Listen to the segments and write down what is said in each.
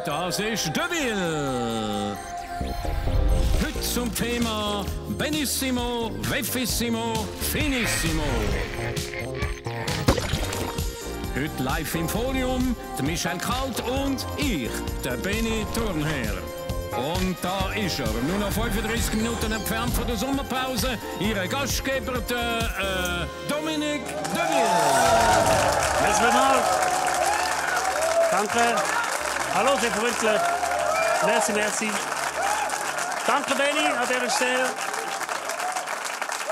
Das ist Deville. Heute zum Thema Benissimo, Veffissimo, Finissimo. Heute live im Folium, der Michel Kalt und ich, der Benny Thurnherr. Und da ist er, nur noch 35 Minuten entfernt von der Sommerpause, Ihr Gastgeber, der Dominique Deville. Merci vielmals. Danke. Hallo, sehr freundlich. Merci, merci. Danke, Benny, an dieser Stelle.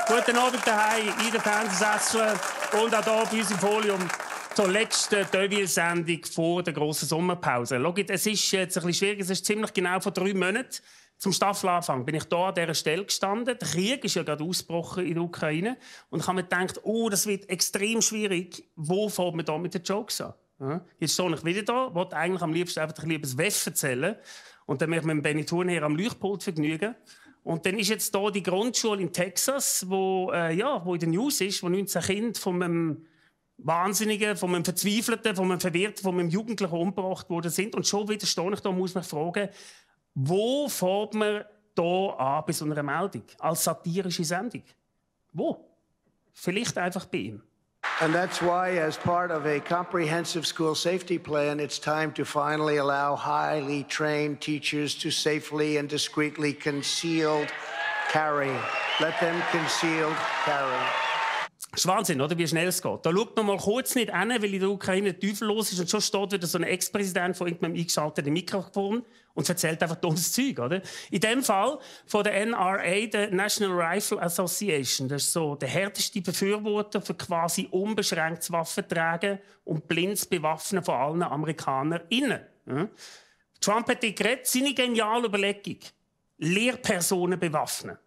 Guten Abend daheim, in den Fernsehsesseln und auch hier bei uns im Folium zur letzten Deville-Sendung vor der grossen Sommerpause. Schaut, es ist jetzt ein bisschen schwierig, es ist ziemlich genau vor 3 Monaten zum Staffelanfang bin ich hier an dieser Stelle gestanden. Der Krieg ist ja gerade ausgebrochen in der Ukraine. Und ich habe mir gedacht, oh, das wird extrem schwierig. Wo fängt man da mit den Jokes an? Ja? Jetzt stehe ich wieder da, wollte eigentlich am liebsten einfach ein bisschen Weff erzählen. Und dann mich mit dem Benny Thurnherr am Leuchtpult vergnügen. Und dann ist jetzt hier die Grundschule in Texas, wo in den News ist, wo 19 Kinder von einem Wahnsinnigen, von einem Verzweifelten, von einem Verwirrten, von einem Jugendlichen umgebracht worden sind. Und schon wieder stehe ich da und muss mich fragen, wo fängt man hier an bei so einer Meldung? Als satirische Sendung? Wo? Vielleicht einfach bei ihm. And that's why, as part of a comprehensive school safety plan, it's time to finally allow highly trained teachers to safely and discreetly concealed carry. Let them concealed carry. Das ist Wahnsinn, oder? Wie schnell es geht. Da schaut man mal kurz nicht hin, weil in der Ukraine teufellos ist und schon steht wieder so ein Ex-Präsident vor irgendeinem eingeschalteten Mikrofon und erzählt einfach dummes Zeug, oder? In dem Fall von der NRA, der National Rifle Association. Das ist so der härteste Befürworter für quasi unbeschränktes Waffentragen und blindes Bewaffnen von allen AmerikanerInnen. Ja? Trump hat geredet, seine geniale Überlegung. Lehrpersonen bewaffnen.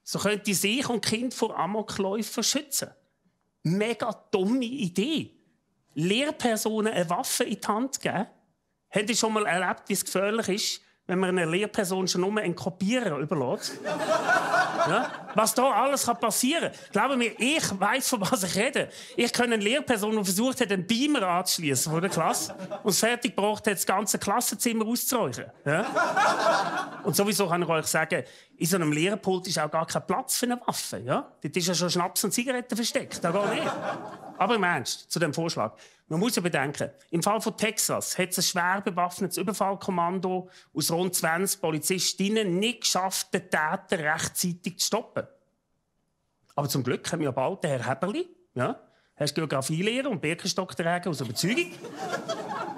So könnte sich und Kind vor Amokläufen schützen. Mega dumme Idee. Lehrpersonen eine Waffe in die Hand geben. Habt ihr schon mal erlebt, wie es gefährlich ist, wenn man einer Lehrperson schon nur einen Kopierer überlässt? Ja? Was da alles passieren kann. Glauben mir, ich weiss, von was ich rede. Ich kenne eine Lehrperson, die versucht hat, einen Beamer anzuschließen von der Klasse und es fertig gebracht hat, das ganze Klassenzimmer auszuräuchern. Ja? Und sowieso kann ich euch sagen, in so einem Lehrerpult ist auch gar kein Platz für eine Waffe. Ja? Dort ist ja schon Schnaps und Zigaretten versteckt. Da geht nicht. Aber im Ernst, zu dem Vorschlag. Man muss ja bedenken, im Fall von Texas hat es ein schwer bewaffnetes Überfallkommando aus rund 20 Polizistinnen nicht geschafft, den Täter rechtzeitig zu stoppen. Aber zum Glück haben wir ja bald den Herr Heberli. Ja? Er ist Geografielehrer und Birkenstockträger aus Überzeugung.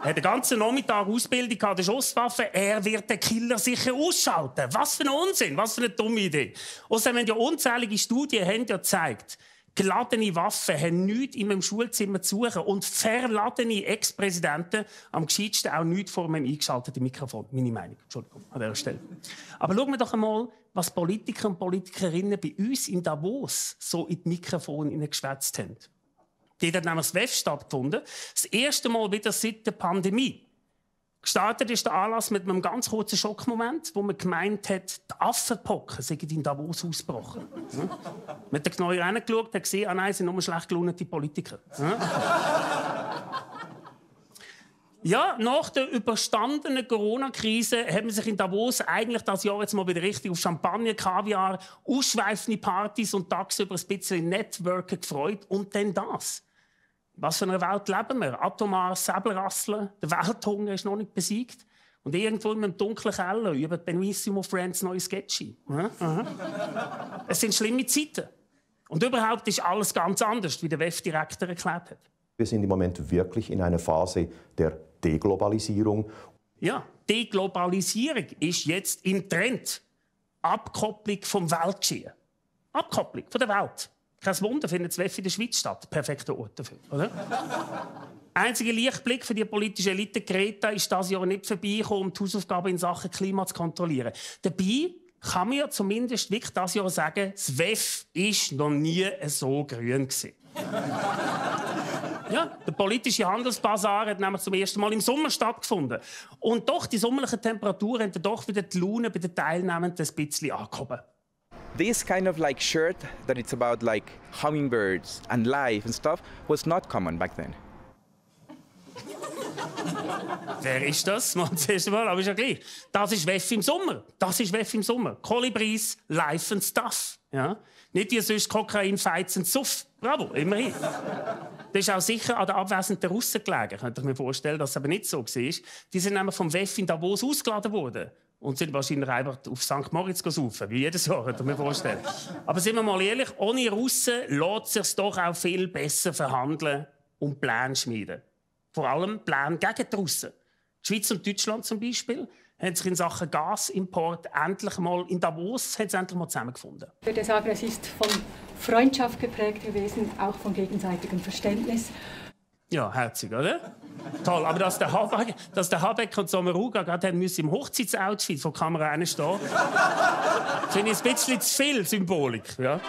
Er hat den ganzen Nachmittag Ausbildung an der Schusswaffe. Er wird den Killer sicher ausschalten. Was für ein Unsinn, was für eine dumme Idee. Außerdem haben ja unzählige Studien haben ja gezeigt, geladene Waffen haben nichts in einem Schulzimmer zu suchen und verladene Ex-Präsidenten am gescheitsten auch nichts vor einem eingeschalteten Mikrofon. Meine Meinung, Entschuldigung, an dieser Stelle. Aber schauen wir doch einmal, was Politiker und Politikerinnen bei uns in Davos so in die Mikrofone geschwätzt haben. Dort hat nämlich das WEF stattgefunden. Das erste Mal wieder seit der Pandemie. Gestartet ist der Anlass mit einem ganz kurzen Schockmoment, wo man gemeint hat, die Affenpocken seien in Davos ausgebrochen. Ja? Man hat genau reingeschaut und gesehen, nein, es sind nur schlecht gelaunete Politiker. Ja, nach der überstandenen Corona-Krise hat man sich in Davos eigentlich das Jahr jetzt mal wieder richtig auf Champagner, Kaviar, ausschweifende Partys und tagsüber ein bisschen Networken gefreut. Und dann das. Was für eine Welt leben wir? Atomares Säbelrasseln, der Welthunger ist noch nicht besiegt. Und irgendwo in einem dunklen Keller über Benissimo Friends neue Sketche. Es sind schlimme Zeiten. Und überhaupt ist alles ganz anders, wie der WEF-Direktor erklärt hat. Wir sind im Moment wirklich in einer Phase der Deglobalisierung. Ja, Deglobalisierung ist jetzt im Trend. Abkopplung vom Weltgeschehen. Abkopplung von der Welt. Kein Wunder, findet das WEF in der Schweiz statt. Perfekter Ort dafür, oder? Einziger Lichtblick für die politische Elite Greta ist dieses Jahr nicht vorbeigekommen, um die Hausaufgaben in Sachen Klima zu kontrollieren. Dabei kann man ja zumindest wirklich dieses Jahr sagen, das WEF war noch nie so grün gewesen. Ja, der politische Handelsbasar hat nämlich zum ersten Mal im Sommer stattgefunden. Und doch, die sommerlichen Temperaturen haben doch wieder die Laune bei den Teilnehmenden ein bisschen angehoben. This kind of like shirt that it's about like hummingbirds and life and stuff was not common back then. Wer ist das? Mal zuerst mal, aber ist ja gleich. Das ist WEF im Sommer. Das ist WEF im Sommer. Kolibris, Life and Stuff. Ja? Nicht wie sonst Kokain, Fights und Suff. Bravo, immerhin. Das ist auch sicher an den abwesenden Russen gelegen. Könnte ich mir vorstellen, dass es aber nicht so war. Die sind nämlich vom WEF in Davos ausgeladen worden. Und sind wahrscheinlich einfach auf St. Moritz saufen, wie jedes Jahr, könnte ich mir vorstellen. Aber sind wir mal ehrlich, ohne Russen lässt es sich doch auch viel besser verhandeln und Pläne schmieden. Vor allem Pläne gegen die Russen. Die Schweiz und Deutschland zum Beispiel haben sich in Sachen Gasimport endlich mal in Davos zusammengefunden. Ich würde sagen, es ist von Freundschaft geprägt gewesen, auch von gegenseitigem Verständnis. Ja, herzig, oder? Toll, aber dass der Habeck und Sommaruga gerade im Hochzeitsoutfit vor der Kamera stehen, finde ich ein bisschen zu viel Symbolik. Ja?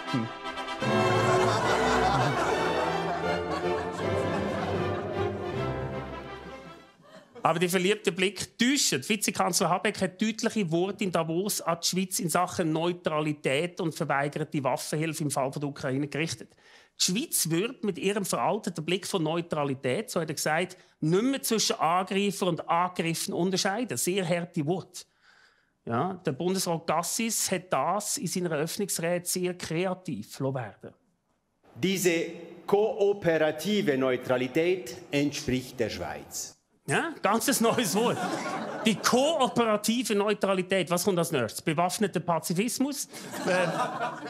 Aber die verliebten Blick täuschen. Vizekanzler Habeck hat deutliche Worte in Davos an die Schweiz in Sachen Neutralität und verweigerte Waffenhilfe im Fall der Ukraine gerichtet. Die Schweiz wird mit ihrem veralteten Blick von Neutralität, so hat er gesagt, nicht mehr zwischen Angreifer und Angegriffen unterscheiden. Sehr harte Worte. Ja, der Bundesrat Gassis hat das in seiner Eröffnungsrede sehr kreativ werden. Diese kooperative Neutralität entspricht der Schweiz. Ja, ganz neues Wort. Die kooperative Neutralität. Was kommt als nächstes? Bewaffneter Pazifismus,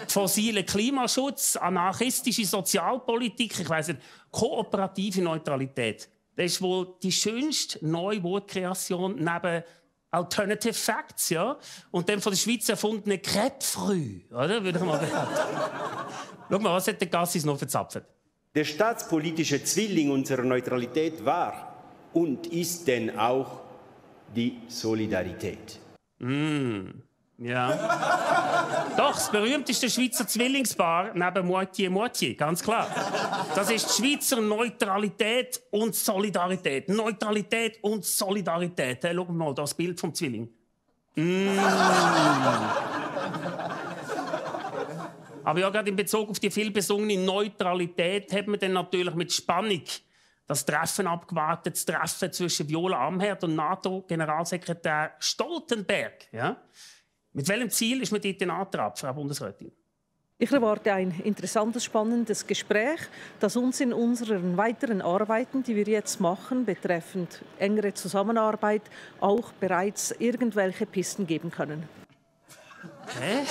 fossiler Klimaschutz, anarchistische Sozialpolitik. Ich weiss nicht. Kooperative Neutralität. Das ist wohl die schönste neue Wortkreation neben Alternative Facts, ja? Und dem von der Schweiz erfundene Crêpe-Früh, oder? Würde ich mal behaupten. Schau mal, was hat der Gassis noch verzapft? Der staatspolitische Zwilling unserer Neutralität war und ist denn auch die Solidarität. Ja. Doch, das berühmteste Schweizer Zwillingspaar neben Moitié, ganz klar. Das ist die Schweizer Neutralität und Solidarität. Neutralität und Solidarität. Hey, schau mal, das Bild vom Zwilling. Aber ja, gerade in Bezug auf die viel besungene Neutralität hat man dann natürlich mit Spannung das Treffen abgewartet, das Treffen zwischen Viola Amherd und NATO-Generalsekretär Stoltenberg. Ja? Mit welchem Ziel ist man dort in Antrag, Frau Bundesrätin? Ich erwarte ein interessantes, spannendes Gespräch, das uns in unseren weiteren Arbeiten, die wir jetzt machen, betreffend engere Zusammenarbeit, auch bereits irgendwelche Pisten geben können. Hä?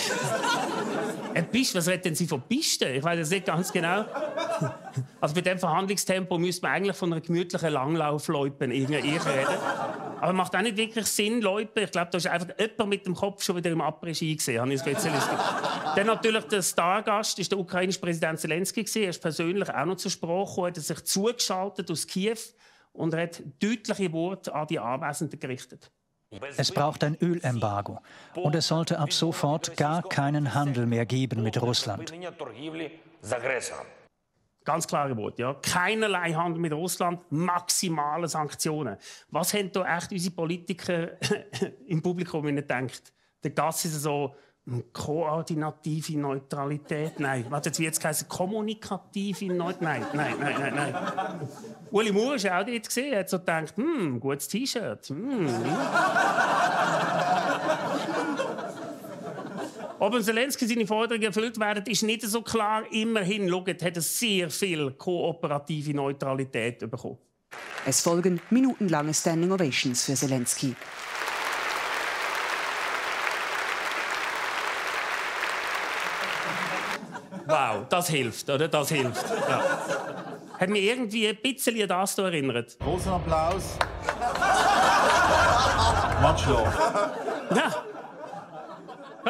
Was redet denn Sie von Pisten? Ich weiß es nicht ganz genau. Also bei diesem Verhandlungstempo müsste man eigentlich von einer gemütlichen Langlaufloipen irgendwie reden. Aber macht auch nicht wirklich Sinn, Loipen. Ich glaube, da ist einfach jemand mit dem Kopf schon wieder im Après-Ski gesehen. Habe ich Spezialisten. Dann natürlich der Stargast ist der ukrainische Präsident Zelensky gewesen. Er ist persönlich auch noch zur Sprache gekommen, hat sich zugeschaltet aus Kiew und er hat deutliche Worte an die Anwesenden gerichtet. Es braucht ein Ölembargo und es sollte ab sofort gar keinen Handel mehr geben mit Russland. Ganz klare Worte, ja. Keinerlei Handel mit Russland, maximale Sanktionen. Was haben da echt unsere Politiker im Publikum gedacht? Der Gassis ist so koordinative Neutralität. Nein, was jetzt heißen? Kommunikative Neutralität. Nein. Uli Maurer war auch dort gesehen. Er hat so gedacht, gutes T-Shirt. Ob Zelensky seine Forderungen erfüllt werden, ist nicht so klar. Immerhin, schaut, hat er sehr viel kooperative Neutralität bekommen. Es folgen minutenlange Standing Ovations für Zelensky. Wow, das hilft, oder? Das hilft. Ja. Hat mich irgendwie ein bisschen an das erinnert. Großen Applaus. Much love. Ja.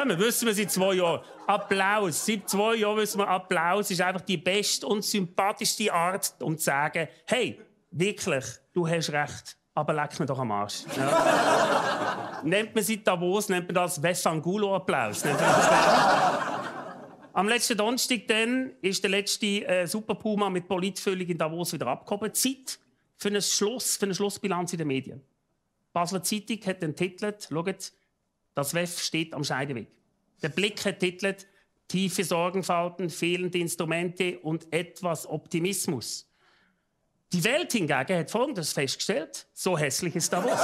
Wir wissen seit 2 Jahren. Applaus. Seit 2 Jahren wissen wir, Applaus ist einfach die beste und sympathischste Art, um zu sagen, hey, wirklich, du hast recht, aber leck mir doch am Arsch. Ja. Nennt man seit Davos, nennt man das Vefangulo-Applaus. Am letzten Donnerstag dann ist der letzte Super Puma mit Politfüllung in Davos wieder abgehoben. Zeit für eine Schlussbilanz in den Medien. Die Basler Zeitung hat den Titel, schaut, das WEF steht am Scheideweg. Der Blick hat titelt «Tiefe Sorgenfalten, fehlende Instrumente und etwas Optimismus». Die Welt hingegen hat Folgendes festgestellt: So hässlich ist Davos.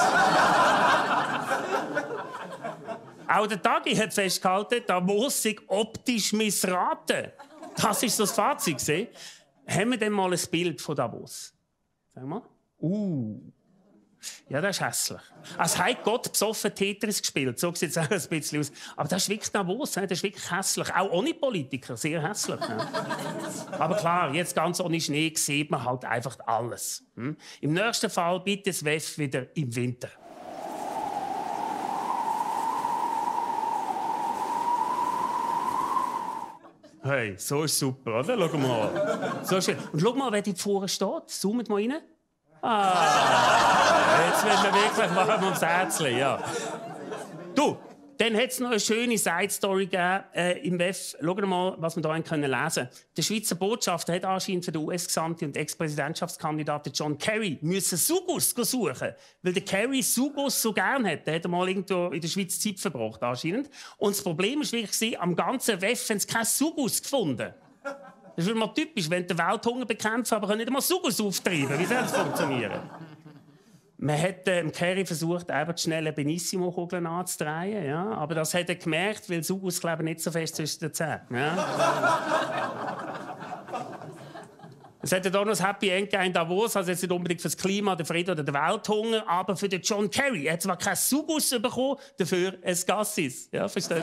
Auch der Tagi hat festgehalten, Davos sei optisch missraten. Das ist so das Fazit. Haben wir denn mal ein Bild von Davos? Sag mal. Ja, das ist hässlich. Als hat Gott besoffen Tetris gespielt. So sieht es auch ein bisschen aus. Aber das ist wirklich Davos. Das ist wirklich hässlich. Auch ohne Politiker. Sehr hässlich. Aber klar, jetzt ganz ohne Schnee sieht man halt einfach alles. Im nächsten Fall bitte das WEF wieder im Winter. Hey, so ist super, oder? Schau mal. So schön. Und schau mal, wer dort vorne steht. Zoomt mal rein. Jetzt wird mir wirklich warm ums Herzchen, ja. Du, dann hat es noch eine schöne Side-Story gegeben im WEF. Schau mal, was wir hier lesen können. Der Schweizer Botschafter hat anscheinend für den US-Gesandten und Ex-Präsidentschaftskandidaten John Kerry Sugus suchen, weil der Kerry Sugus so gern hat. Der hat mal irgendwo in der Schweiz Zeit verbracht, anscheinend. Und das Problem war wirklich, am ganzen WEF haben sie keinen Sugus gefunden. Das ist mal typisch, wenn der Welthunger bekämpfen, aber nicht einmal Sugus auftreiben. Wie soll das funktionieren? Man hat Kerry versucht, eben schnell Benissimo-Kugeln anzudrehen, ja? Aber das hat er gemerkt, weil Sugus kleben nicht so fest zwischen den Zähnen. Ja? Es hat ja da noch ein Happy End in Davos, also jetzt nicht unbedingt für das Klima, den Frieden oder den Welthunger, aber für den John Kerry. Er hat zwar keinen Sugus bekommen, dafür ein Gassis. Ja, verstehen?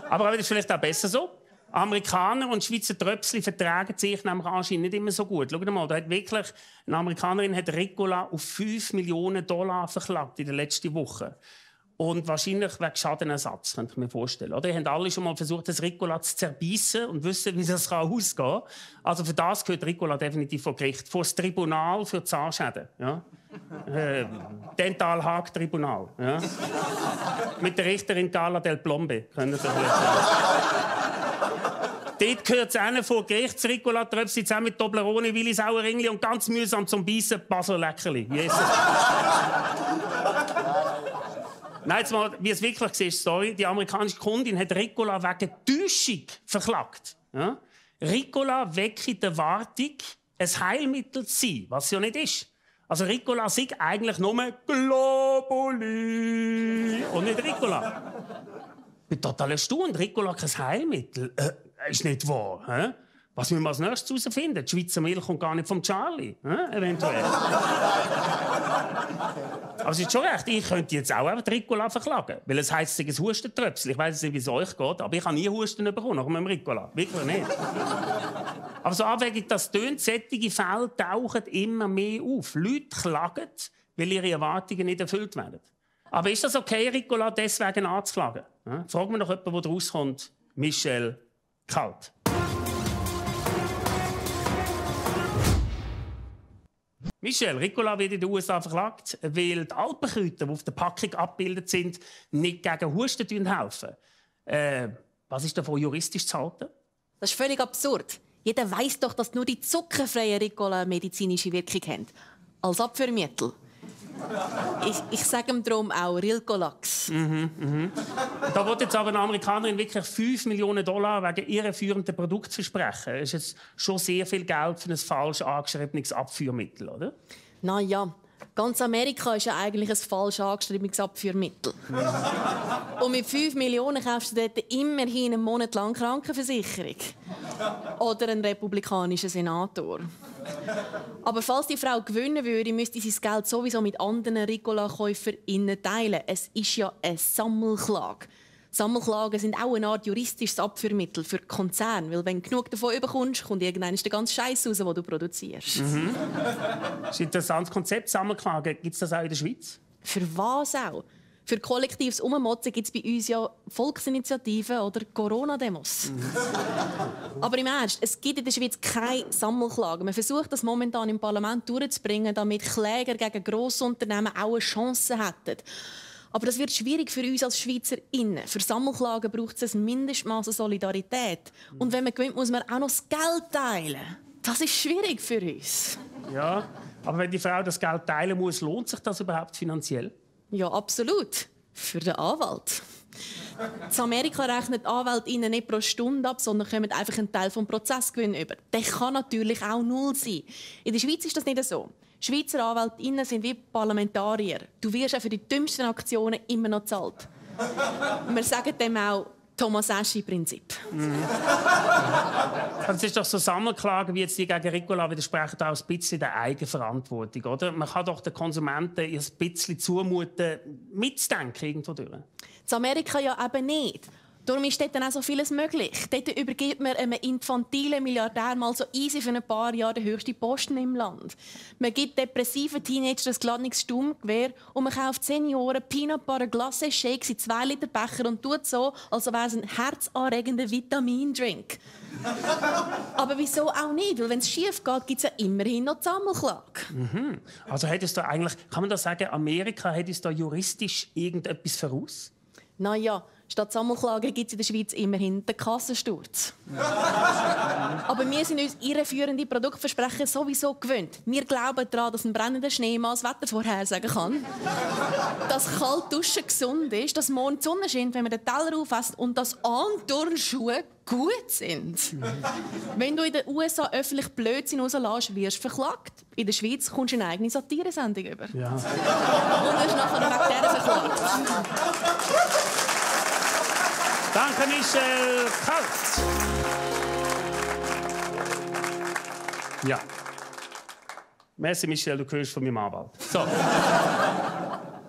Aber das ist vielleicht auch besser so. Amerikaner und Schweizer Tröpfchen vertragen sich nämlich anscheinend nicht immer so gut. Schau mal, da hat wirklich eine Amerikanerin hat Ricola auf $5 Millionen verklagt in der letzten Woche. Und wahrscheinlich wegen Schadenersatz, könnte ich mir vorstellen. Oder? Die haben alle schon mal versucht, das Ricola zu zerbeissen und wissen, wie das ausgehen kann. Also für das gehört Ricola definitiv vor Gericht. Vor das Tribunal für Zahnschäden. Ja? Dental-Haag-Tribunal. Ja? Mit der Richterin Carla Del Plombe. Können Sie dort gehört es hin vor Gericht, Ricola Tröpfchen zusammen mit Toblerone, Willi Sauerringli und ganz mühsam zum Beißen Basler Leckerli. Jesus. Nein, jetzt mal, wie es wirklich ist, sorry. Die amerikanische Kundin hat Ricola wegen Täuschung verklagt. Ja? Ricola wecke die Erwartung, ein Heilmittel zu sein, was es ja nicht ist. Also Ricola sagt eigentlich nur Globuli und nicht Ricola. Ich bin total erstaunt. Ricola kein Heilmittel. Ist nicht wahr. He? Was müssen wir als nächstes herausfinden? Die Schweizer Milch kommt gar nicht vom Charlie. Eventuell. Aber es ist schon recht. Ich könnte jetzt auch einfach Ricola verklagen. Weil es heisst, es ist ein Hustentröpfchen. Ich weiss nicht, wie es euch geht, aber ich habe nie Husten bekommen nach einem Ricola. Wirklich nicht. Aber so abwägig das tönt, solche Fälle tauchen immer mehr auf. Leute klagen, weil ihre Erwartungen nicht erfüllt werden. Aber ist das okay, Ricola deswegen anzuklagen? Fragen wir noch jemanden, der rauskommt. Michel Kalt. Michel, Ricola wird in den USA verklagt, weil die Alpenkräuter, die auf der Packung abgebildet sind, nicht gegen Husten helfen. Was ist davon juristisch zu halten? Das ist völlig absurd. Jeder weiss doch, dass nur die zuckerfreie Ricola eine medizinische Wirkung haben. Als Abführmittel. Ich sage ihm darum auch Rilcolax. Da will jetzt aber eine Amerikanerin wirklich $5 Millionen wegen ihrer führenden Produkte versprechen. Das ist jetzt schon sehr viel Geld für ein falsch angeschriebenes Abführmittel, oder? Na ja, ganz Amerika ist ja eigentlich ein falsch angeschriebenes Abführmittel. Und mit 5 Millionen kaufst du dort immerhin einen Monat lang Krankenversicherung. Oder einen republikanischen Senator. Aber falls die Frau gewinnen würde, müsste sie das Geld sowieso mit anderen Ricola-KäuferInnen teilen. Es ist ja eine Sammelklage. Sammelklagen sind auch eine Art juristisches Abführmittel für Konzerne. Weil wenn du genug davon bekommst, kommt irgendwann der ganze Scheiß raus, den du produzierst. Das ist ein interessantes Konzept, Sammelklagen. Gibt es das auch in der Schweiz? Für was auch? Für kollektives Ummotzen gibt es bei uns ja Volksinitiativen oder Corona-Demos. Aber im Ernst, es gibt in der Schweiz keine Sammelklagen. Man versucht das momentan im Parlament durchzubringen, damit Kläger gegen Grossunternehmen auch eine Chance hätten. Aber das wird schwierig für uns als SchweizerInnen. Für Sammelklagen braucht es ein Mindestmaß an Solidarität. Und wenn man gewinnt, muss man auch noch das Geld teilen. Das ist schwierig für uns. Ja, aber wenn die Frau das Geld teilen muss, lohnt sich das überhaupt finanziell? Ja, absolut. Für den Anwalt. In Amerika rechnet Anwältinnen nicht pro Stunde ab, sondern kommen einfach einen Teil vom Prozessgewinn über. Der kann natürlich auch 0 sein. In der Schweiz ist das nicht so. Schweizer Anwältinnen sind wie Parlamentarier. Du wirst auch für die dümmsten Aktionen immer noch gezahlt. Wir sagen dem auch Thomas-Eschi-Prinzip. Es ist doch so Sammelklagen, wie jetzt die gegen Ricola widersprechen, auch ein bisschen der Eigenverantwortung, oder? Man kann doch den Konsumenten ein bisschen zumuten, mitzudenken irgendwo durch. In Amerika ja eben nicht. Darum ist dort dann auch so vieles möglich. Dort übergibt man einem infantilen Milliardär mal so easy für ein paar Jahre den höchsten Posten im Land. Man gibt depressiven Teenagern ein geladenes Sturmgewehr und man kauft Senioren Peanut Butter Glacé Shakes in 2 Liter Becher und tut so, als wäre es ein herzanregender Vitamindrink. Aber wieso auch nicht? Weil wenn es schief geht, gibt es ja immerhin noch die Sammelklage. Mhm. Also hat es da eigentlich, kann man da sagen, Amerika hat es da juristisch irgendetwas voraus? Naja, statt Sammelklagen gibt es in der Schweiz immerhin den Kassensturz. Aber wir sind uns irreführende Produktversprechen sowieso gewöhnt. Wir glauben daran, dass ein brennender Schneemann das Wetter vorhersagen kann. Dass kalt duschen gesund ist, dass morgen die Sonne scheint, wenn man den Teller aufisst und dass Anturnschuhe gut sind. Wenn du in den USA öffentlich Blödsinn rauslässt, wirst du verklagt. In der Schweiz kommst du eine eigene Satiresendung über. Ja. Und wirst nachher wegen der verklagt. Danke, Michel Kalt. Ja. Merci, Michel, du hörst von meinem Anwalt. So.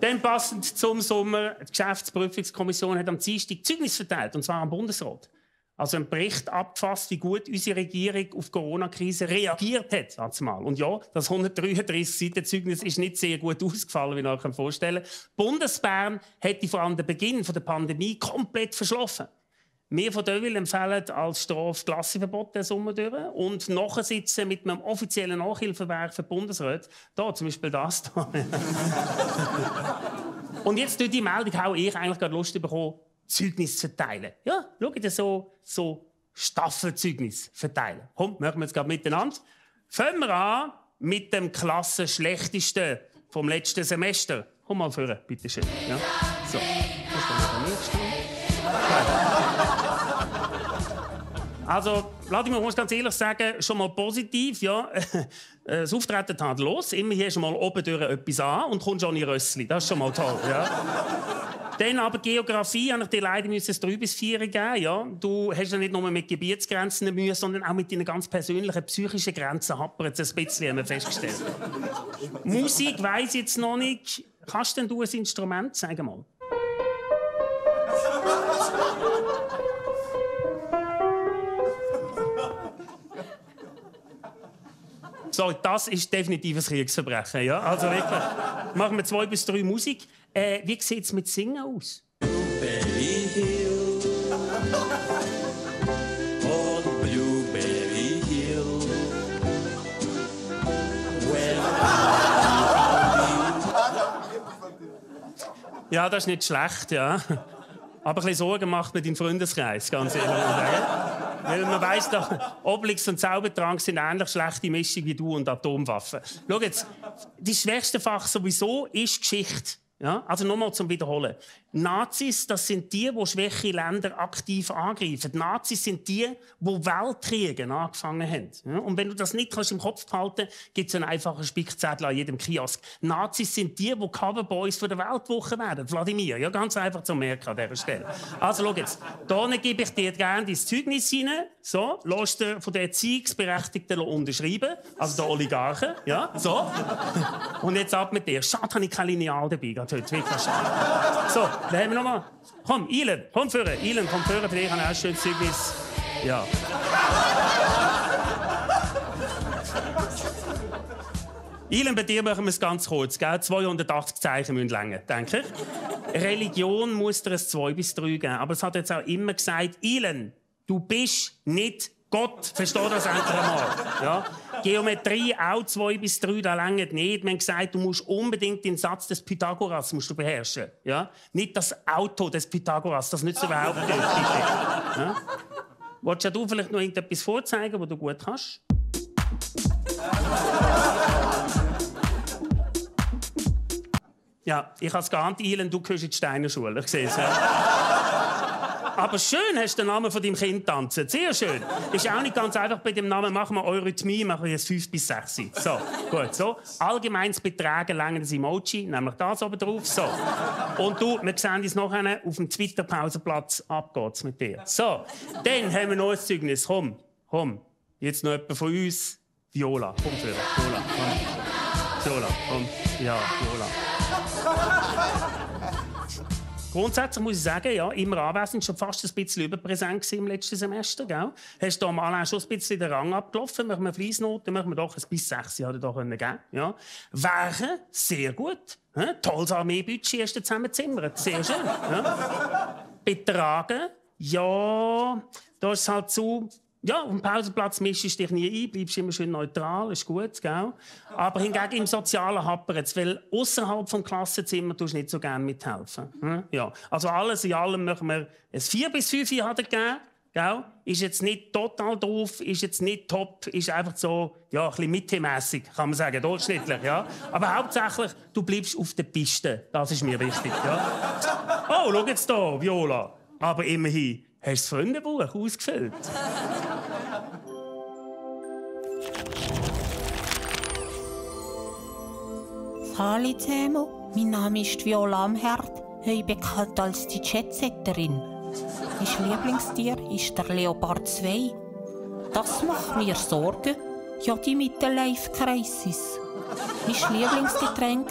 Dann passend zum Sommer, die Geschäftsprüfungskommission hat am Dienstag Zeugnis verteilt, und zwar am Bundesrat. Also einen Bericht abgefasst, wie gut unsere Regierung auf die Corona-Krise reagiert hat. Und ja, das 133-Seiten-Zeugnis ist nicht sehr gut ausgefallen, wie ihr euch vorstellen könnt. Bundesbern hätte vor allem den Beginn der Pandemie komplett verschlafen. Wir von Deville empfehlen als Strafe Klassenverbot den Sommer durch und nachsitzen mit einem offiziellen Nachhilfewerk für die Bundesräte. Da, zum Beispiel das hier. Und jetzt durch die Meldung habe ich eigentlich gerade Lust bekommen, Zeugnis zu verteilen. Ja, schau dir so Staffelzeugnis verteilen. Komm, machen wir jetzt gerade miteinander. Fangen wir an mit dem Klassenschlechtesten vom letzten Semester. Komm mal vor, bitte schön. Ja. So. Also, lass mich mal ganz ehrlich sagen, schon mal positiv, ja. Das Auftreten tadellos. Immerhin hast du mal oben durch etwas an und kommst an die Rössli. Das ist schon mal toll, ja. Dann aber Geografie, habe ich dir leider ein 3 bis 4 geben. Ja. Du hast ja nicht nur mit Gebietsgrenzen Mühe, sondern auch mit deinen ganz persönlichen psychischen Grenzen happert es ein bisschen, haben wir festgestellt. Musik weiss ich jetzt noch nicht. Kannst denn du ein Instrument? Sag mal. So, das ist definitiv ein Kriegsverbrechen. Ja? Also wirklich. Machen wir 2 bis 3 Musik. Wie sieht es mit Singen aus? Blueberry Hill. On Blueberry Hill. Ja, das ist nicht schlecht, ja. Aber ein bisschen Sorgen macht man deinen Freundeskreis, ganz ehrlich sagen. Weil man weiss doch, Obelix und Zaubertrank sind ähnlich schlechte Mischung wie du und Atomwaffen. Schau jetzt, das schwächste Fach sowieso ist Geschichte. Ja? Also nochmal zum Wiederholen. Nazis, das sind die schwache Länder aktiv angreifen. Nazis sind die Weltkriege angefangen haben. Ja? Und wenn du das nicht kannst im Kopf behalten kannst, gibt es einen einfachen Spickzettel an jedem Kiosk. Nazis sind die Coverboys von der Weltwoche werden. Wladimir, ja, ganz einfach zu merken an dieser Stelle. Also schau jetzt, hier gebe ich dir gerne dein Zeugnis hinein. So, lass dir von den Erziehungsberechtigten unterschreiben, also der Oligarchen. Ja, so. Und jetzt ab mit dir. Schade, habe ich kein Lineal dabei. Heute. Wirklich schade. So, dann haben wir noch mal. Komm, Ilan, komm führen. Ilan, komm führen. Für dich habe ich auch ein schönes Zeugnis. Ja. Ilan, bei dir machen wir es ganz kurz. Gell? 280 Zeichen müssen länger, denke ich. Religion muss dir ein 2 bis 3 geben. Aber es hat jetzt auch immer gesagt, Ilan, du bist nicht Gott. Versteh das endlich einmal. Ja? Geometrie auch 2 bis 3, das reicht nicht. Wir haben gesagt, du musst unbedingt den Satz des Pythagoras musst du beherrschen. Ja? Nicht das Auto des Pythagoras, das nützt überhaupt nicht. Ja? Willst du vielleicht noch irgendetwas vorzeigen, was du gut kannst? Ja, ich habe es geahnt, Ilan, du gehörst in die Steiner Schule. Ich sehe es. Ja. Aber schön hast du den Namen von deinem Kind tanzen. Sehr schön. Ist auch nicht ganz einfach bei dem Namen. Machen wir Eurythmie, machen wir jetzt 5 bis 6. So, gut, so. Allgemeines Betragen längendes Emoji, nämlich das oben drauf. So. Und du, wir sehen uns nachher auf dem Twitter-Pausenplatz. Ab geht's mit dir. So, dann haben wir noch ein Zeugnis. Komm. Jetzt noch jemand von uns. Viola. Komm, Viola. Viola, komm. Ja, Viola. Grundsätzlich muss ich sagen, ja, immer anwesend, schon fast ein bisschen überpräsent im letzten Semester. Gell? Hast du mal schon ein bisschen den Rang abgelaufen? Machen wir Fleissnoten, machen wir doch ein bis 6 Jahre da geben. Ja? Werken, sehr gut. Tolles Armeebudget hast du zusammengezimmert. Sehr schön. Ja? Betragen, ja, da ist es halt so. Ja, auf dem Pausenplatz mischst du dich nie ein, bleibst immer schön neutral, ist gut, gell? Aber hingegen im Sozialen hapert es, weil außerhalb des Klassenzimmers tust du nicht so gerne mithelfen. Ja. Also alles in allem möchten wir ein 4 bis 5 Jahre geben, gell? Ist jetzt nicht total drauf, ist jetzt nicht top, ist einfach so, ja, ein bisschen mittelmässig, kann man sagen, durchschnittlich, ja? Aber hauptsächlich, du bleibst auf der Piste, das ist mir wichtig, ja? Oh, schau jetzt hier, Viola, aber immerhin. Hast du das Freundebuch ausgefüllt? Hallo zusammen, mein Name ist Viola Amherd, ich bin bekannt als die Jetsetterin. Mein Lieblingstier ist der Leopard 2. Das macht mir Sorgen, ja die Midlife-Crisis. Mein Lieblingsgetränk,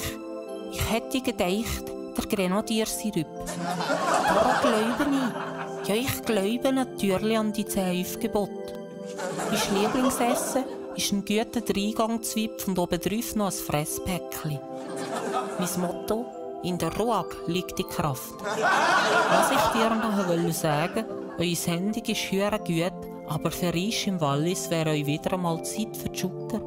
ich hätte gedacht, der Grenadiersirup. Daran glaube ich. Ja, ich glaube natürlich an die 10 Aufgebote. Mein Lieblingsessen ist ein guter Dreigangzwiebel und obendrauf noch ein Fresspäckchen. Mein Motto: in der Ruhe liegt die Kraft. Was ich dir noch sagen wollte, eure Sendung ist höher gut, aber für uns im Wallis wäre euch wieder einmal Zeit für die Shooter.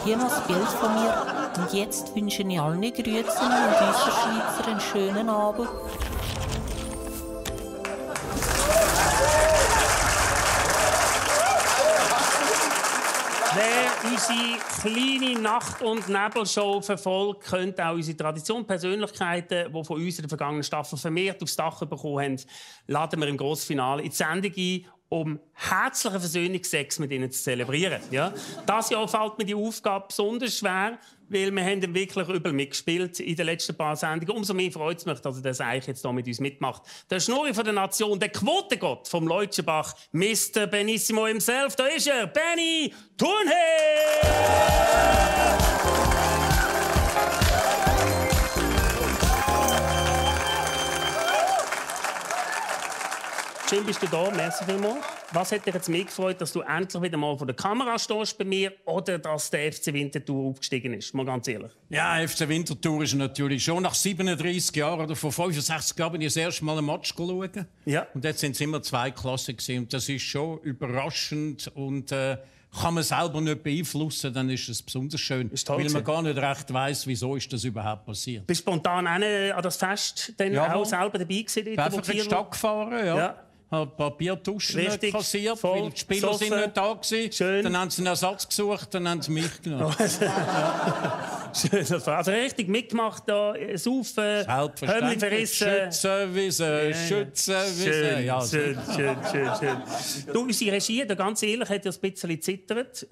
Hier noch ein Bild von mir und jetzt wünsche ich allen Grüßen und unserer Schweizer einen schönen Abend. Wer unsere kleine Nacht- und Nebelshow verfolgt, könnte auch unsere Tradition, Persönlichkeiten, die von uns in der vergangenen Staffel vermehrt aufs Dach bekommen haben, laden wir im Grossfinale in die Sendung ein, um herzlichen Versöhnungsex mit ihnen zu zelebrieren. Ja? Dieses Jahr fällt mir die Aufgabe besonders schwer, weil wir haben wirklich übel mitgespielt in den letzten paar Sendungen. Umso mehr freut es mich, dass er das eigentlich jetzt hier mit uns mitmacht. Der Schnurri von der Nation, der Quotengott vom Leutschenbach, Mr. Benissimo himself, da ist er, Benny Thurnherr! Schön bist du da, merci vielmals. Was hat dich jetzt mehr gefreut, dass du endlich wieder mal vor der Kamera stehst bei mir oder dass der FC Winterthur aufgestiegen ist? Mal ganz ehrlich. Ja, FC Winterthur ist natürlich schon nach 37 Jahren oder vor 65 Jahren bin ich das erste Mal ein Match geschaut. Ja. Und jetzt sind es immer 2 Klassen gewesen. Und das ist schon überraschend und kann man selber nicht beeinflussen, dann ist es besonders schön, weil man gar nicht recht weiss, wieso ist das überhaupt passiert. Bist du spontan an das Fest dann auch selber dabei gewesen? Ich bin einfach in die Stadt gefahren, ja. Ein paar Biertuschen kassiert, weil die Spieler sind nicht da waren. Dann haben sie einen Ersatz gesucht, dann haben sie mich genommen. Schön, also richtig mitgemacht, da saufen, Hömmli verrissen. Schützenwiese. Ja, schön. Du, unsere Regie, da ganz ehrlich, hat ja ein bisschen gezittert,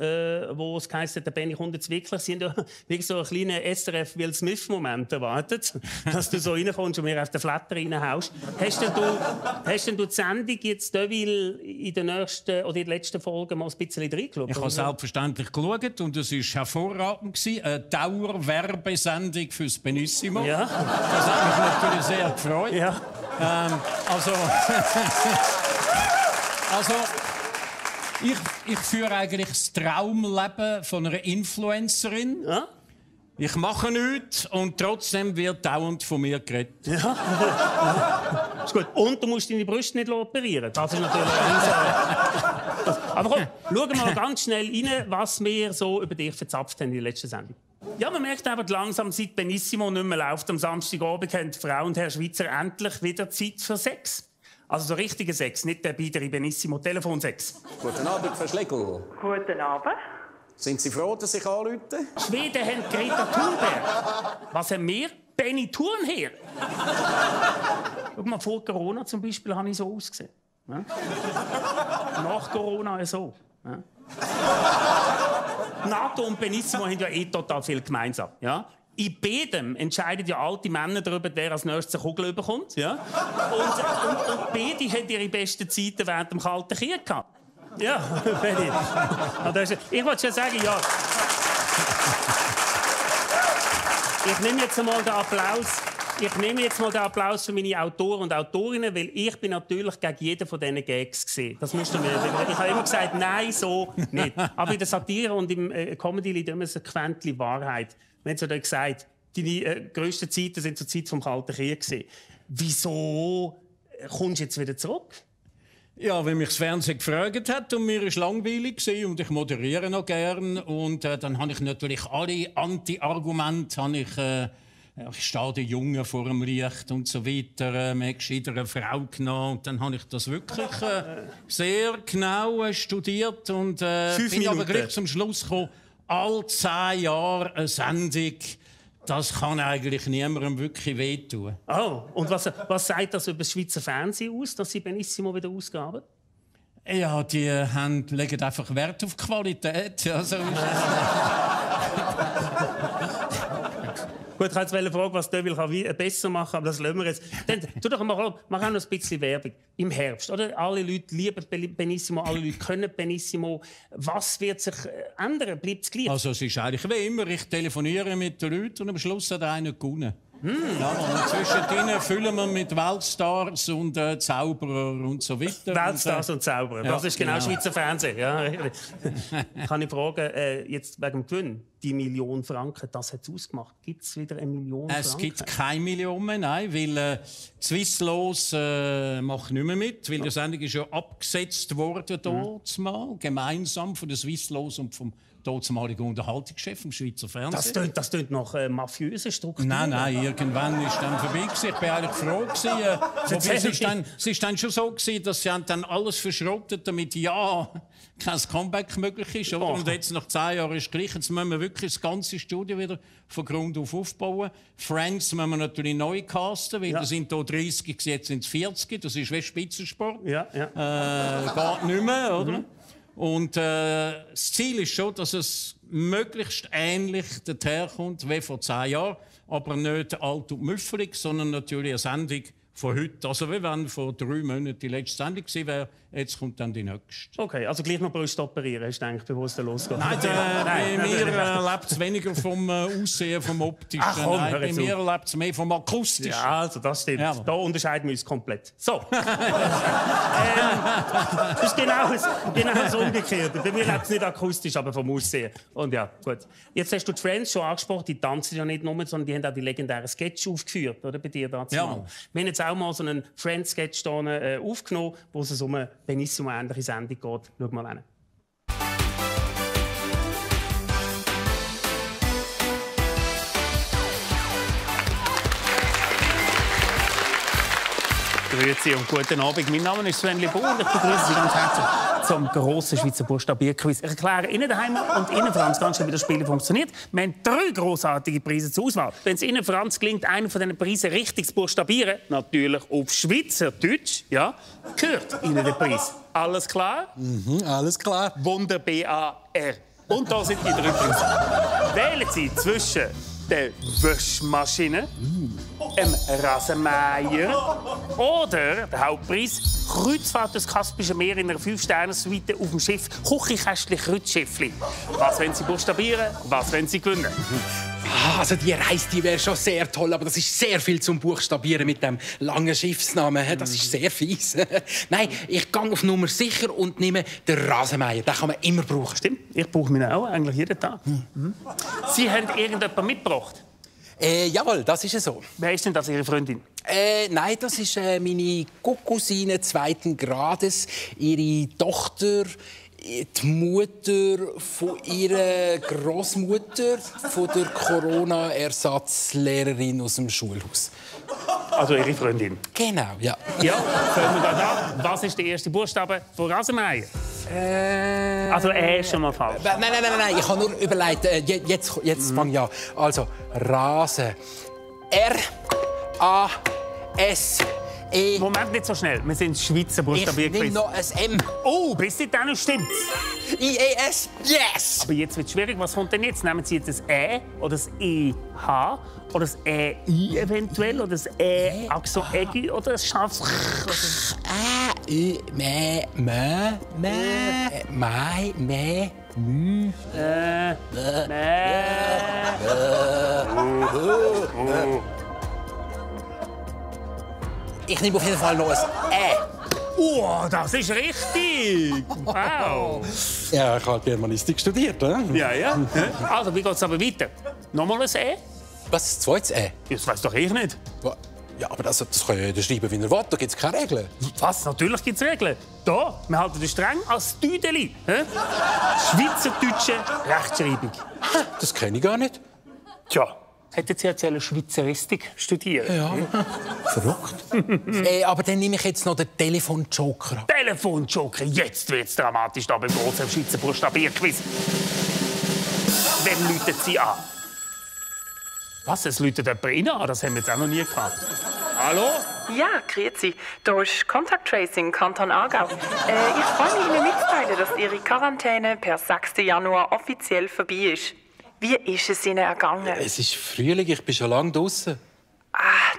wo es heisst, der Benny kommt jetzt wirklich. Sie haben ja wirklich so einen kleinen SRF Will Smith-Moment erwartet, dass du so reinkommst und mir auf den Flatter reinhaust. Hast denn du die Sendung jetzt in der nächsten oder in der letzten Folge mal ein bisschen reingeschaut? Ich habe selbstverständlich geschaut und es war hervorragend. Eine Dauerwerbesendung fürs Benissimo. Ja. Das hat mich natürlich sehr gefreut. Ja. Ich führe eigentlich das Traumleben von einer Influencerin. Ja? Ich mache nichts und trotzdem wird dauernd von mir geredet. Ja. Ist gut. Und du musst deine Brüste nicht operieren. Das ist natürlich Aber komm, schauen wir mal ganz schnell rein, was wir so über dich verzapft haben in der letzten Sendung. Ja, man merkt aber langsam, seit Benissimo nicht mehr läuft, am Samstagabend haben Frau und Herr Schweizer endlich wieder Zeit für Sex. Also so richtiger Sex, nicht der biedere Benissimo Telefonsex. Guten Abend, Frau Schlegel. Guten Abend. Sind Sie froh, dass ich anrufe? Schweden haben Greta Thunberg. Was haben wir? Benny Thurnherr. Schau mal, vor Corona zum Beispiel habe ich so ausgesehen. Ja? Nach Corona so. Ja? NATO und Benissimo haben ja total viel gemeinsam. Ja? In beidem entscheiden ja alte Männer darüber, wer als nächstes eine Kugel bekommt. Ja? Und beide haben ihre besten Zeiten während dem Kalten Krieg gehabt. Ja, Benny. Ich wollte schon sagen, ja. Ich nehme jetzt mal den Applaus für meine Autoren und Autorinnen, weil ich bin natürlich gegen jeden von diesen Gags gesehen. Das müsst ihr mir. Ich habe immer gesagt, nein, so nicht. Aber in der Satire und im Comedy liegt immer so ein Quäntchen Wahrheit. Wir haben es ja gesagt, deine grössten Zeiten sind zur Zeit des Kalten Krieges. Wieso kommst du jetzt wieder zurück? Ja, weil mich das Fernsehen gefragt hat und mir war langweilig und ich moderiere noch gern. Und dann habe ich natürlich alle Anti-Argumente, ich stehe den Jungen vor dem Licht und so weiter, man hat gescheiter eine Frau genommen. Und dann habe ich das wirklich sehr genau studiert und bin aber gleich zum Schluss gekommen, alle 10 Jahre eine Sendung, das kann eigentlich niemandem wirklich wehtun. Oh, und was sagt das über das Schweizer Fernsehen aus, dass sie Benissimo wieder ausgaben? Ja, die legen einfach Wert auf Qualität. Ja, so ist Gut, ich wollte jetzt fragen, was Deville besser machen kann, aber das lassen wir jetzt. Dann tu doch mal, mach auch noch ein bisschen Werbung. Im Herbst, oder? Alle Leute lieben Benissimo, alle Leute können Benissimo. Was wird sich ändern? Bleibt es gleich? Also es ist eigentlich wie immer, ich telefoniere mit den Leuten und am Schluss hat einer gewonnen. Ja, und zwischendrin füllen wir mit Weltstars und Zauberer und so weiter. Weltstars und Zauberer, das ist genau Schweizer Fernsehen. Ja. Kann ich fragen, jetzt wegen dem Gewinn, die 1 Million Franken, das hat es ausgemacht. Gibt es wieder 1 Million Franken? Es gibt keine Million mehr, nein, weil Swisslos macht nicht mehr mit, weil die Sendung ist ja abgesetzt worden dort mal, gemeinsam von der Swisslos und vom damaligen Unterhaltungschef vom Schweizer Fernsehen. Das tönt nach mafiösen Strukturen. Nein, irgendwann ist dann vorbei gewesen. Ich bin eigentlich froh gewesen. Es ist dann schon so gewesen, dass sie dann alles verschrottet, damit kein Comeback möglich ist. Oder? Und jetzt nach 10 Jahren ist gleich. Jetzt müssen wir wirklich das ganze Studio wieder von Grund auf aufbauen. Friends müssen wir natürlich neu casten, weil da sind hier 30, jetzt sind es 40. Das ist wie Spitzensport. Ja. Geht nicht mehr, oder? Und das Ziel ist schon, dass es möglichst ähnlich daherkommt wie vor 10 Jahren, aber nicht alt und müffelig, sondern natürlich eine Sendung von heute. Also wie wenn vor 3 Monaten die letzte Sendung gewesen wäre, jetzt kommt dann die nächste. Okay, also gleich noch Brust operieren, hast du gedacht, bevor es losgeht? Nein, bei mir lebt es weniger vom Aussehen, vom Optischen. Nein, bei mir lebt es mehr vom Akustischen. Ja, also das stimmt. Ja. Da unterscheiden wir uns komplett. So. Das ist genau das Umgekehrte. Bei mir lebt es nicht akustisch, aber vom Aussehen. Und ja, gut. Jetzt hast du die Friends schon angesprochen, die tanzen ja nicht nur, sondern die haben auch die legendären Sketche aufgeführt, oder? Bei dir dazu. Ja. Wir haben jetzt auch mal so einen Friends-Sketch aufgenommen, wo es um eine Benissimo-ähnliche Sendung geht. Schau mal hin. Grüezi und guten Abend. Mein Name ist Sven Lebon und ich begrüße Sie ganz herzlich zum grossen Schweizer Buchstabierquiz. Ich erkläre Ihnen daheim und Ihnen, Franz, ganz schnell, wie das Spiel funktioniert. Wir haben 3 grossartige Preise zur Auswahl. Wenn es Ihnen, Franz, gelingt, einen von diesen Preisen richtig zu buchstabieren, natürlich auf Schweizerdeutsch, ja, gehört Ihnen der Preis. Alles klar? Alles klar. Wunder B-A-R. Und da sind die 3 Preise. Wählen Sie zwischen der Waschmaschine, einem Rasenmäher oder der Hauptpreis Kreuzfahrt durchs Kaspische Meer in einer 5-Sterne-Suite auf dem Schiff Küchenkästchen Kreuzschiffli. Was wollen Sie buchstabieren? Was wollen Sie gewinnen? Also die Reise, die wäre schon sehr toll, aber das ist sehr viel zum Buchstabieren mit dem langen Schiffsnamen. Das ist sehr fies. Nein, ich gehe auf Nummer sicher und nehme den Rasenmäher. Den kann man immer brauchen. Stimmt, ich brauche meinen auch eigentlich jeden Tag. Sie haben irgendjemanden mitgebracht? Jawohl, das ist so. Wer ist denn das, Ihre Freundin? Nein, das ist meine Cousine 2. Grades, ihre Tochter, die Mutter von ihrer Großmutter, von der Corona-Ersatzlehrerin aus dem Schulhaus. Also Ihre Freundin? Genau, ja. Ja, fangen wir da an. Was ist der erste Buchstabe von Rasenmäher? Also ist schon mal falsch. Nein, ich habe nur überlegt, jetzt fange ich an. Also, Rasen. R-A-S-E. Moment, nicht so schnell. Wir sind Schweizer Buchstabier. Ich nehme noch ein M. Oh, bis dahin stimmt's. I-E-S. Yes! Aber jetzt wird es schwierig. Was kommt denn jetzt? Nehmen Sie jetzt das E oder das E-H oder das E-I eventuell oder das E-Axo-Egi oder das Schafs... Ich nehme auf jeden Fall noch ein Ä. Oh, das ist richtig! Wow! Ja, ich habe Germanistik studiert, oder? Ja, ja. Also, wie geht es aber weiter? Nochmal ein E? Was, das zweite Ä? Das weiß doch ich nicht. Ja, aber das kann ja jeder schreiben, wie er will. Da gibt es keine Regeln. Was? Natürlich gibt es Regeln. Da, wir halten das streng als Tüdeli. Schweizerdeutsche Rechtschreibung. Das kenne ich gar nicht. Tja, hätten Sie jetzt Schweizeristik studieren? Ja, verrückt. Aber dann nehme ich jetzt noch den Telefonjoker. Telefonjoker, jetzt wird's dramatisch da beim großen Schweizer Buchstabierquiz. Wem läutet Sie an? Was, es läutet jemand rein an? Das haben wir jetzt auch noch nie gehabt. Hallo? Ja, grüezi. Da ist Contact Tracing, Kanton Aargau. Ich freue mich, Ihnen mitzuteilen, dass Ihre Quarantäne per 6. Januar offiziell vorbei ist. Wie ist es Ihnen ergangen? Es ist Frühling, ich bin schon lange draußen.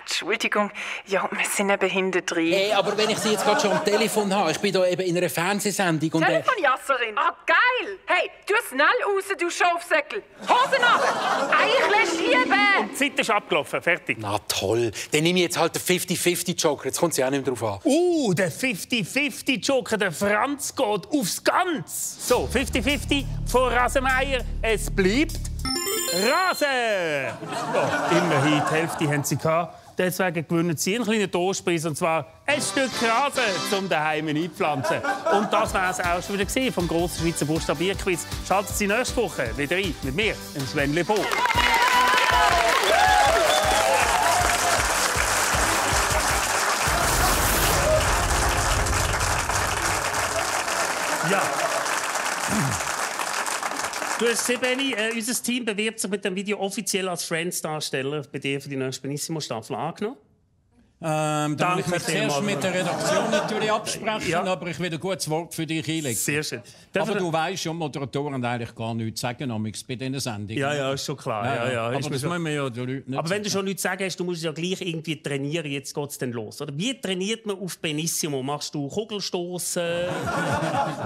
Entschuldigung. Ja, wir sind eben hinten drin. Hey, aber wenn ich Sie jetzt gerade schon am Telefon habe, ich bin da eben in einer Fernsehsendung und... Telefonjasserin. Geil! Hey, du schnell raus, du Schafsäckel. Hosen runter! Eichle schieben! Die Zeit ist abgelaufen, fertig. Na toll, dann nehme ich jetzt halt den 50-50-Joker. Jetzt kommt sie auch nicht mehr drauf an. Der 50-50-Joker, der Franz geht aufs Ganze. So, 50-50 von Rasenmeier. Es bleibt... Rasen! Ja, immerhin, die Hälfte haben sie gehabt. Deswegen gewinnen sie einen kleinen Trostpreis, und zwar ein Stück Rasen zum daheim einpflanzen. Und das war es auch schon wieder vom grossen Schweizer Buchstabierquiz. Schalten Sie nächste Woche wieder ein mit mir, dem Sven Le Beau. Ja. Du hast gesehen, Benni, unser Team bewirbt sich mit dem Video offiziell als Friends-Darsteller bei dir für die nächste Benissimo-Staffel angenommen. Da will ich mich zuerst mit der Redaktion natürlich absprechen, Ja. aber ich will ein gutes Wort für dich einlegen. Sehr schön. Aber du weißt ja, Moderatoren eigentlich gar nichts sagen bei diesen Sendungen. Ja, ist schon klar. Ja. Aber das müssen wir ja den Leuten nicht Aber wenn du sagen. schon nichts sagen hast, du musst es ja gleich irgendwie trainieren. Jetzt geht es dann los. Oder? Wie trainiert man auf Benissimo? Machst du Kugelstoßen?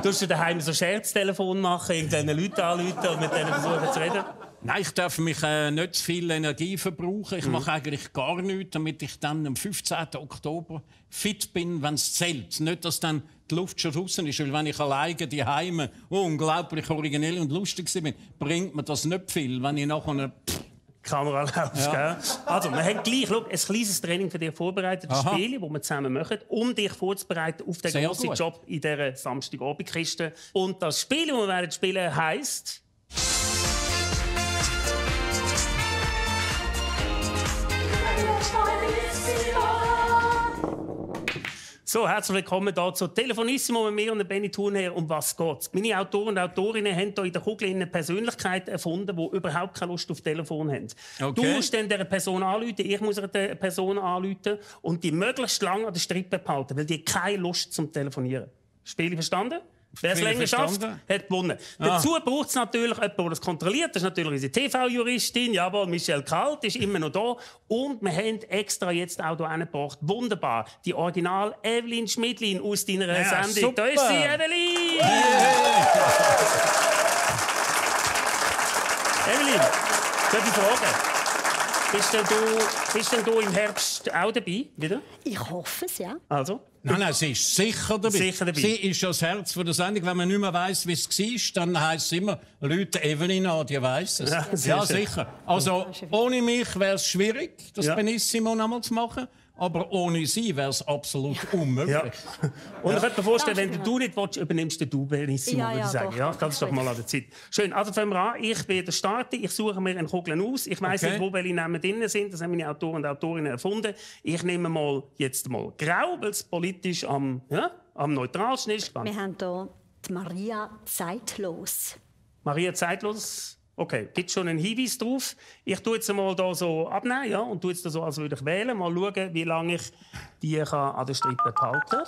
Tust du daheim so Scherztelefon machen, irgendwelche Leute anrufen und mit denen versuchen zu reden? Nein, ich darf mich nicht zu viel Energie verbrauchen. Ich mache eigentlich gar nichts, damit ich dann am 15. Oktober fit bin, wenn es zählt. Nicht, dass dann die Luft schon draußen ist. Weil wenn ich alleine die Heime unglaublich originell und lustig bin, bringt mir das nicht viel, wenn ich nachher... Kamera läuft, gell? Also, wir haben gleich ein kleines Training für dich vorbereitet, das Spiel, das wir zusammen machen, um dich vorzubereiten auf den Sehr grossen gut. Job in dieser Samstagabendkiste. Und das Spiel, das wir werden spielen, heisst... So, herzlich willkommen hier zu Telefonissimo mit mir und Benni Thurnherr. Um was geht's? Meine Autoren und Autorinnen haben hier in der Kugel eine Persönlichkeit erfunden, die überhaupt keine Lust auf Telefon haben. Okay. Du musst dann dieser Person anrufen, ich muss einer Person anrufen und die möglichst lange an der Strippe behalten, weil die keine Lust zum Telefonieren. Spiel verstanden? Wer es Spiel länger schafft, verstanden. hat gewonnen. Dazu braucht es natürlich jemanden, der das kontrolliert. Das ist natürlich unsere TV-Juristin, jawohl, Michelle Kalt, ist immer noch da. Und wir haben extra jetzt auch hier hingebracht, wunderbar, die Original Evelyn Schmidlin aus deiner Sendung. super. Da ist sie, Evelyn! Evelyn, darf ich fragen? Bist denn du im Herbst auch dabei? Wieder? Ich hoffe es, ja. Also? Nein, sie ist sicher dabei. Sicher dabei. Sie ist ja das Herz der Sendung. Wenn man nicht mehr weiss, wie es war, dann heisst es immer, Leute, Evelyn an, die weiss es. Ja, sehr Ja, schön. sicher. Also, ohne mich wäre es schwierig, das Ja. Benissimo noch mal zu machen. Aber ohne sie wäre es absolut unmöglich. Ja. Und ich könnte mir vorstellen, wenn du nicht willst, übernimmst du Benissimo, Ja, würde ich ja, sagen. doch, Ja, doch, ganz doch mal an der Zeit. Schön, also fangen wir an. Ich werde starten. Ich suche mir eine Kugel aus. Ich weiss Okay. nicht, wo welche Namen drin sind. Das haben meine Autoren und Autorinnen erfunden. Ich nehme jetzt mal grau, weil es politisch am neutralsten ist. Wir haben hier die Maria Zeitlos. Maria Zeitlos. Okay, gibt es schon einen Hinweis drauf? Ich tue jetzt mal hier so abnehmen, ja, und tue jetzt so, als würde ich wählen. Mal schauen, wie lange ich die an der Strippe behalten kann.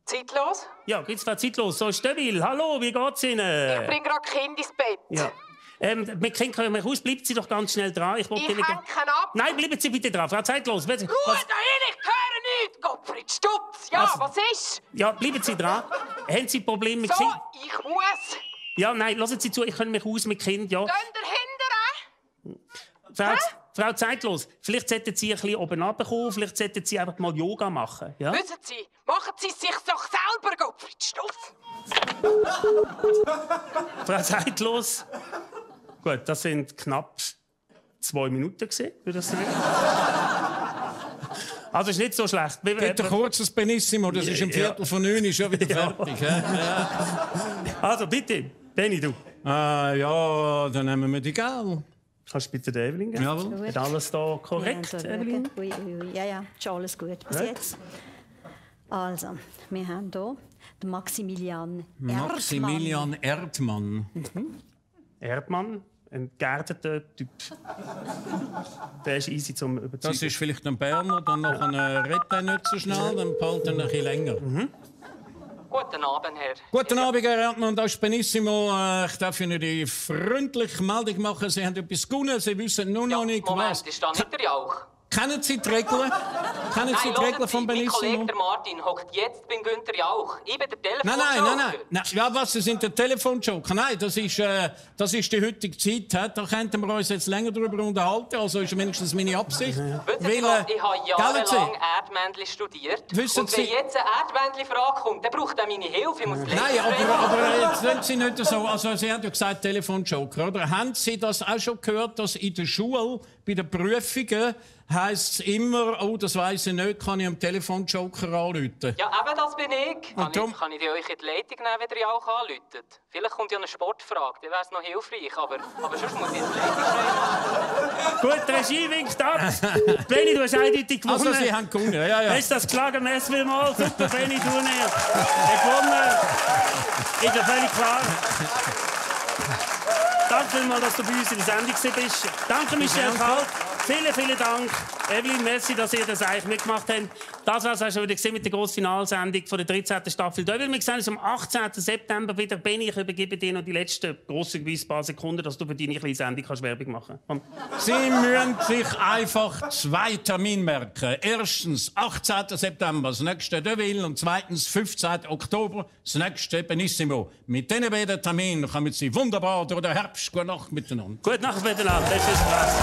Zeitlos? Ja, gibt's da zeitlos. So, Stöbil, hallo, wie geht's Ihnen? Ich bringe gerade Kind ins Bett. Ja. Mit Kind können wir raus. Bleiben Sie doch ganz schnell dran. Ich hänge ab. Nein, bleiben Sie bitte dran. Frau Zeitlos. Ruhe dahin, ich höre nichts. Gottfried Stutz. Ja, was ist? Ja, bleiben Sie dran. Haben Sie Probleme mit Kind? Ich muss. Ja, nein, lassen Sie zu. Ich kann mich raus mit Kind, ja. Dann dahinter. Frau Zeitlos, vielleicht sollten Sie ein bisschen oben runterkommen, vielleicht sollten Sie einfach mal Yoga machen. Ja? Wissen Sie, machen Sie es sich doch selber, Gottfried Stutz. Frau Zeitlos. Gut, das sind knapp 2 Minuten gewesen, würde ich sagen. Also ist nicht so schlecht. Geht ein kurzes Benissimo, das ist um 8:45 schon wieder fertig. Ja. Also bitte, Benni, du. Ja, dann nehmen wir die Gel. Kannst du bitte den Evelyn geben? Jawohl. Ist alles da korrekt, Ja, Evelyn? Ui. Ja, ist alles gut bis jetzt. Also, wir haben hier den Maximilian Erdmann. Maximilian Erdmann. Erdmann, ein geerdeter Typ. Der ist easy zum Überzeugen. Das ist vielleicht ein Berner, dann noch redet er nicht so schnell, dann behalten er ein bisschen länger. Guten Abend, Herr. Guten Abend, Herr Erdmann, das ist Benissimo. Ich darf Ihnen die freundliche Meldung machen. Sie haben etwas gewonnen, Sie wissen nur noch nicht Moment, was. ist da nicht der Jauch? Kennen Sie die Regeln? Kennen Sie die Regeln von Mein Benissimo? Kollege der Martin hockt jetzt beim Günther Jauch. Ich bin der Telefonjoker. Nein. Ja, was? Sie sind der Telefonjoker? Nein, das ist die heutige Zeit. Da könnten wir uns jetzt länger darüber unterhalten. Also ist wenigstens meine Absicht. Wissen Sie was? Ich habe jahrelang Erdmännchen studiert. Wissen und wenn Sie- jetzt eine Erdmännchen-Frage kommt, dann braucht er meine Hilfe. Ich muss Nein, aber jetzt sind Sie nicht so. Also, Sie haben ja gesagt Telefonjoker, oder? Haben Sie das auch schon gehört, dass in der Schule bei den Prüfungen heisst es immer, oh, das weiss ich nicht, kann ich am Telefonjoker anrufen? Ja, eben das bin ich. Und darum- Kann ich die euch in die Leitung nehmen, wenn ihr Jauch anruft? Vielleicht kommt ja eine Sportfrage, dann wäre es noch hilfreich. Aber sonst muss ich in die Leitung schreiben. Gut, die Regie winkt ab. Benni, du hast eindeutig gewonnen. Also, Sie haben gewonnen, ja. Hast du das geschlagen? Merci vielmals. Super, Benni, du nicht. Gewonnen. Ist ja völlig klar. Danke vielmals, dass du bei uns in der Sendung bist. Danke, Michel Kalt. Vielen Dank. Evelyn, merci, dass ihr das eigentlich mitgemacht habt. Das war es auch schon wieder gesehen mit der grossen Finalsendung von der 13. Staffel. Da wir sehen uns am 18. September wieder. Benni, ich übergebe dir noch die letzten grossen paar Sekunden, dass du für deine kleine Sendung Werbung machen kannst. Sie müssen sich einfach 2 Termine merken. Erstens 18. September, das nächste Deville, und zweitens 15. Oktober, das nächste Benissimo. Mit diesen beiden Terminen kommen Sie wunderbar durch den Herbst. Gute Nacht miteinander. Gute Nacht miteinander. Das ist krass.